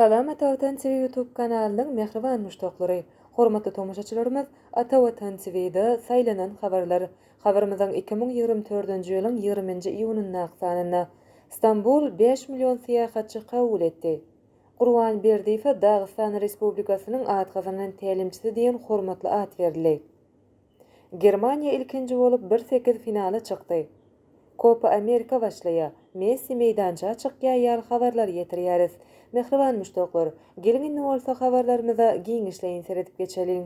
Salam Ata Watan TV YouTube kanalynyň mähriban muşdaklary! Hormatly tomaşaçylarymyz Ata Watan TV-de saýlanan habarlar habarymyzyň 2024-nji ýylyň 20-nji iýunyndaky sanynda Stambul bäş million syýahatçy kabul etdi. Gurban Berdiýewe Dagystan Respublikasynyň at gazanan tälimçisi diýen hormatly at berildi. Germaniýa ilkinji bolup bir sekiz finala çykdy. Kopa Amerika başlaýar, Messi meýdança çykýar ýaly habarlary ýetirýäris. Mähriban muşdaklar, geliň indi bolsa habarlarymyza giňişleýin seredip geçeliň.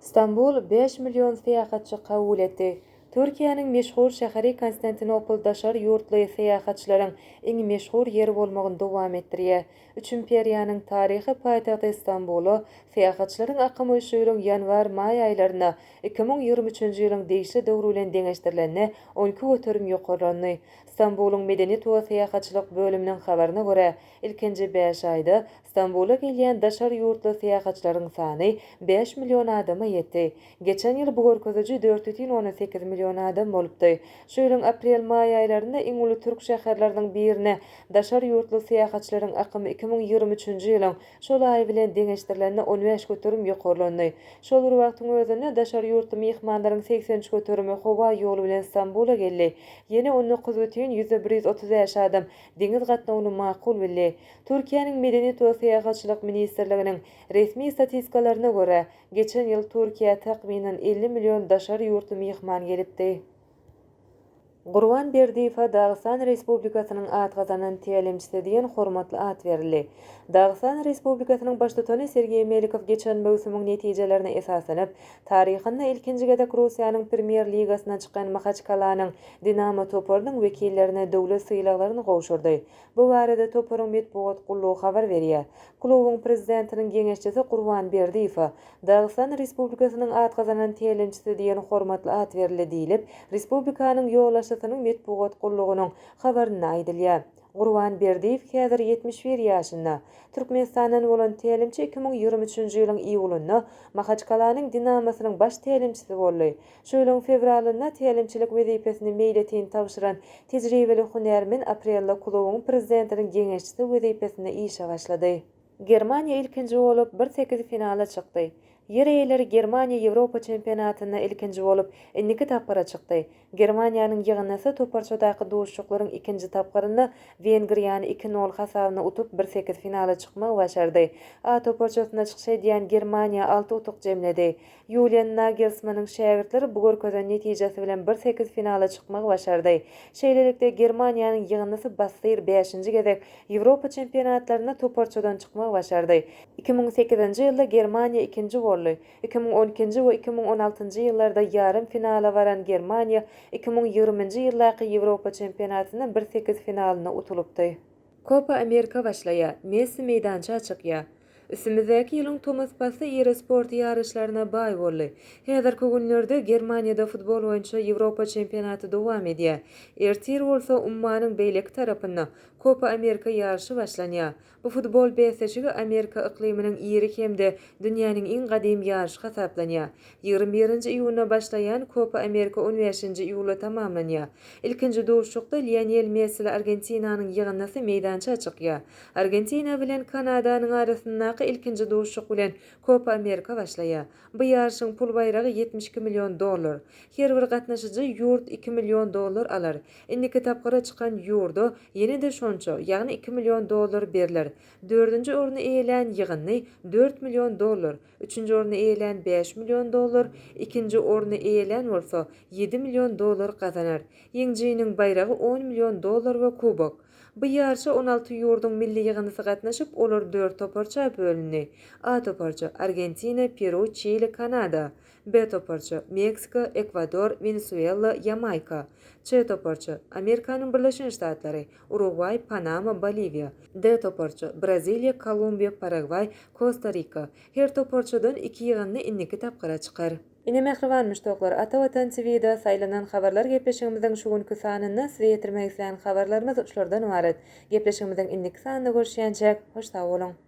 Stambul bäş million syýahatçy kabul etdi. Türkiýäniň meşhur şäheri Konstantinopol daşary ýurtly syýahatçylaryň iň meşhur ýeri bolmagyny dowam etdirýär. Üç imperiýanyň taryhy paýtagty Stambula syýahatçylaryň akymy şu ýylyň ýanwar-maý aýlarynda 2023-nji ýylyň degişli döwri bilen deňeşdirilende 12% ýokarlandy. Stambulyň Medeniýet we syýahatçylyk bölüminiň habaryna görä, ilkinji bäş aýda Stambula gelýän daşary ýurtly syýahatçylaryň sany bäş million adama ýetdi. Geçen ýyl bu görkeziji 4,8 million adam bolupdy. Şu ýylyň aprel-maý aýlarynda iň uly türk şäherleriniň birine daşary ýurtly syýahatçylaryň akymy 2023-nji ýylyň şol aýy bilen deňeşdirilende 15% ýokarlandy. Şol bir wagtyň özünde daşary ýurtly myhmanlaryň 83 göterimi howa ýoly bilen Stambula geldi. Ýene 19,135 adam deňiz gatnawyny makul bildi. Türkiýäniň Medeniýet we syýahatçylyk ministrliginiň resmi statistikalaryna görä, geçen ýyl Türkiýä takmynan 50 million daşary ýurtly myhman gelipdi. Gurban Berdiýewe Dagystan Respublikasynyň at gazanan tälimçisi diýen hormatly at berildi. Dagystan Respublikasynyň Baştutany Sergeý Melikow geçen möwsümiň netijelerine esaslanyp, taryhynda ilkinji gezek Russiýanyň Premýer ligasyna çykan Mahaçkalanyň Dinamo toparynyň wekillerine döwlet sylaglaryny gowşurdy. Bu barada toparyň metbugat gullugy habar berýär. Klubuň prezidentiniň geňeşçisi Gurban Berdiýewe Dagystan Respublikasynyň at gazanan tälimçisi diýen hormatly at berildi diýlip, respublikanyň ýolbaşçysynyň metbugat gullugynyň habarynda aýdylýar. Gurban Berdiýew häzir 71 ýaşynda. Türkmenistandan bolan tälimçi 2023-nji ýylyň iýulynda Mahaçkalanyň Dinamosynyň baş tälimçisi boldy. Şu ýylyň fewralynda tälimçilik wezipesini meýletin tabşyran tejribeli hünärmen aprelde klubuň prezidentiniň geňeşçisi wezipesinde işe başlady. Germaniýa ilkinji bolup, bir sekiz finala çykdy. Ýer eýeleri Germaniýa Ýewropa çempionatynda ilkinji bolup, indiki tapgyra çykdy. Germaniýanyň ýygyndysy toparçadaky duşuşyklaryň ikinji tapgyrynda Wengriýany iki nol hasabyna utup, bir sekiz finala çykmagy başardy. A toparçasynda çykyş edýän Germaniýa alty utuk jemledi. Ýulian Nagelsmanyň şägirtleri bu görkezen netijesi bilen bir sekiz finala çykmagy başardy. Şeýlelikde, Germaniýanyň ýygyndysy bassyr bäşinji gezek Ýewropa çempionatlarynda toparçadan çykmagy başardy. 2008-nji ýylda Germaniýa ikinji boldy. 2012-nji we 2016-njy ýyllarda ýarym finala baran Germaniýa 2020-nji ýyldaky Ýewropa çempionatynda bir sekiz finalynda utulypdy. Kopa Amerika başlaýar, Messi meýdança çykýar. Üstümizdäki ýylyň tomus pasly iri sport ýaryşlaryna baý boldy. Häzirki günlerde Germaniýada futbol boýunça Ýewropa çempionaty dowam edýär. Ertir bolsa ummanyň beýleki tarapynda Kopa Amerika ýaryşy başlanýar. Bu futbol bäsleşigi Amerika yklymynyň iri hem-de dünýäniň iň gadymy ýaryşy hasaplanýar. 21-nji iýunda başlaýan Kopa Amerika on bäşinji iýulda tamamlanýar. Ilkinji duşuşykda Lionel Messili Argentinanyň ýygyndysy meýdança çykýar. Argentina bilen Kanadanyň arasyndaky ilkinji duşuşyk bilen Kopa Amerika başlaýar. Bu ýaryşyň pul baýragy 72 million dollar. Her bir gatnaşyjy ýurt iki million dollar alar. Indiki tapgyra çykan ýurda ýene-de şonça, ýagny iki million dollar berler. Dördünji orny eýelän ýygyndy dört million dollar, üçünji orny eýelän bäş million dollar, ikinji orny eýelän bolsa ýedi million dollar gazanar. Ýeňijiniň baýragy on million dollar we kubok. Bu ýaryşa 16 ýurduň milli ýygyndysy gatnaşyp, olar dört toparça bölündi. A toparça, Argentina, Peru, Çili, Kanada. B toparça, Meksika, Ekwador, Wenesuela, Ýamaýka. Ç toparça, Amerikanyň Birleşen Ştatlary, Urugwaý, Panama, Boliwiýa. D toparça, Braziliýa, Kolumbiýa, Paragwaý, Kosta-Rika. Her toparçadan iki ýygyndy indiki tapgyra çykar. Ine mähriban muşdaklar, Ata Watan TV-da saýlanan habarlar gepleşigimiziň şu günki sanynda size ýetirmek islän habarlarymyz şulardan ybarat. Gepleşigimiziň indiki sanynda görüşýänçäk, hoş sag boluň!